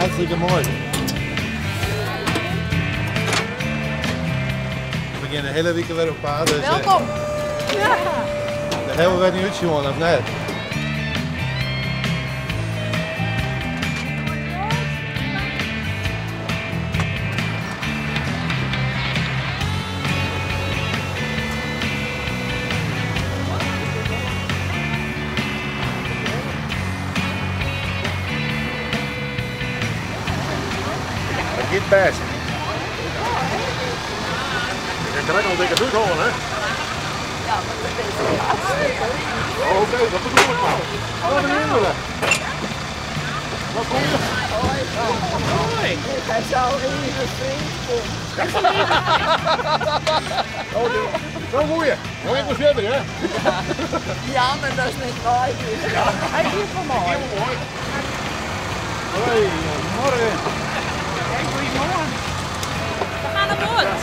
Hartstikke moai. We gean de hiele wike wer op paad. Dus, Welkom. Ja. Dêr hawwe we wer nei útsjoen, of net? Dat giet bêst. Ik ha krekt al dikke búk hân, hè? Ja, mar dat is hartstikke Oké, okay, dat bedoel ik mar. Wat nemen we? Wat kom je? Hoi. Hoi. Ik ga zo even vriend Zo goeie. Mooi even verder, hè? Ja, maar dat is niet waar. Ja. Hij is wel mooi. Helemaal mooi. Goedemorgen. Hey, goedemorgen. We gaan aan boord.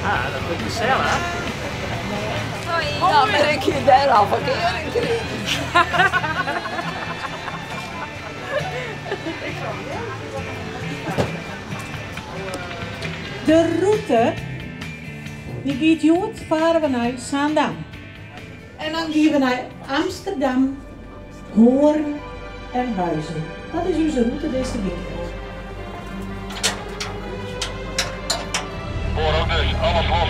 Ah, dat wordt gezellig. Hoi. Ja, maar ik heb daar al verkering gekregen. De route die giet hjoed fare we nei Zaandam. En dan gean we nei Amsterdam, Hoorn en Huizen. Dat is ús route dizze wike. Hoor ook dus, alles los.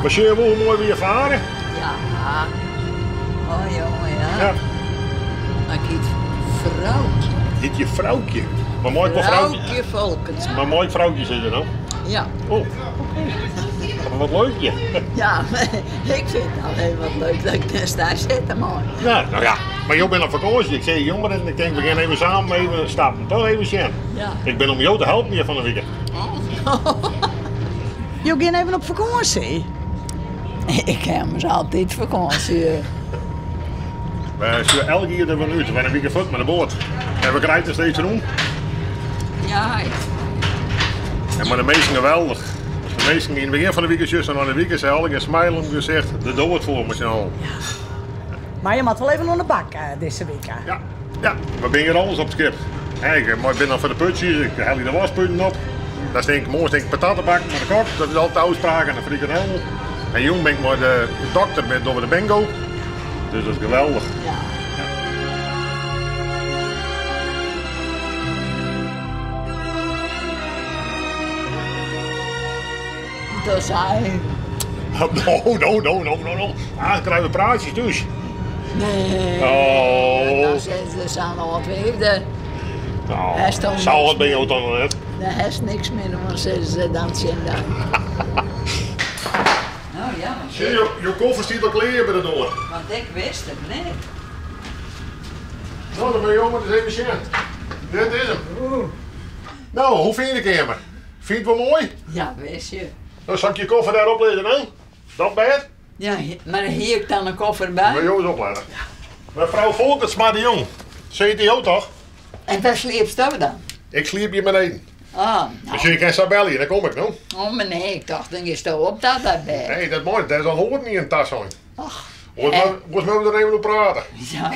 Maar zie je wel hoe mooi we hier varen? Ja. Oh jongen, ja. Ja. Maar ik heet vrouwtje. Heet je vrouwtje? Maar mooi vrouwtje. Vrouwtje Volkens. Maar mooi vrouwtje zit er nou. Ja. Oh, oké. Wat leuk je. Ja, maar ik vind het alleen wat leuk dat ik daar sta zitten, mooi. Ja, nou ja. Maar jou bent op vakantie. Ik zei jongeren en ik denk we gaan even samen even stappen. Toch even zien. Ja. Ik ben om jou te helpen hier van de week. Oh. Je gaat even op vakantie. Ik heb dus altijd vakantie. We zullen elke keer er van uit. We zijn een week voort met de boot. En we krijgen er steeds rond. Ja. En maar de meesten geweldig. De meesten in het begin van de week, juist en aan de week, ze alle een smile om gezicht, de dood voor me snel. Ja. Maar je moet wel even onder de bak deze week. Hè? Ja, ja, we zijn hier alles op het schip. Hey, ik ben nog voor de putjes, ik haal hier de waspunten op. Daar steek ik morgen steek ik patatenbak met de kok, dat is altijd de afspraak en de frikandel. En jong ben ik met de dokter met door de bingo. Dus dat is geweldig. Ja. Dat zijn. No, no, no, no, no, no. Ah, dan krijgen we praatjes dus. Nee. Oh. Dan zijn ze zijn al wat weefde. Nou, Hij is toch zal niks het bij jou dan nog net? Daar is niks meer, want ze ze dan zien daar. Nou ja, want, Zie je, je koffer staat al klaar bij de deur. want ik wist het niet. Nou, dan ben je maar eens even zien. Dit is hem. Nou, hoe vind je de kamer? Vind je het wel mooi? Ja, wist je. Dan zal ik je koffer daar opleggen, hè? Dat bed? Ja, maar hier ik dan een koffer bij. Moet je eens opletten. Mevrouw Volkertsma de Jong. CTO toch? En waar sliep je dan? Ik sliep hier beneden. Ah, nou. Dus je kan zo bellen, dan kom ik nu. Oh, maar nee, ik dacht, dan is het op dat dat bed. Nee, dat mooi. Dat is al hoort niet in tas zijn. Ach. Hoort maar, we er even op praten. Ja.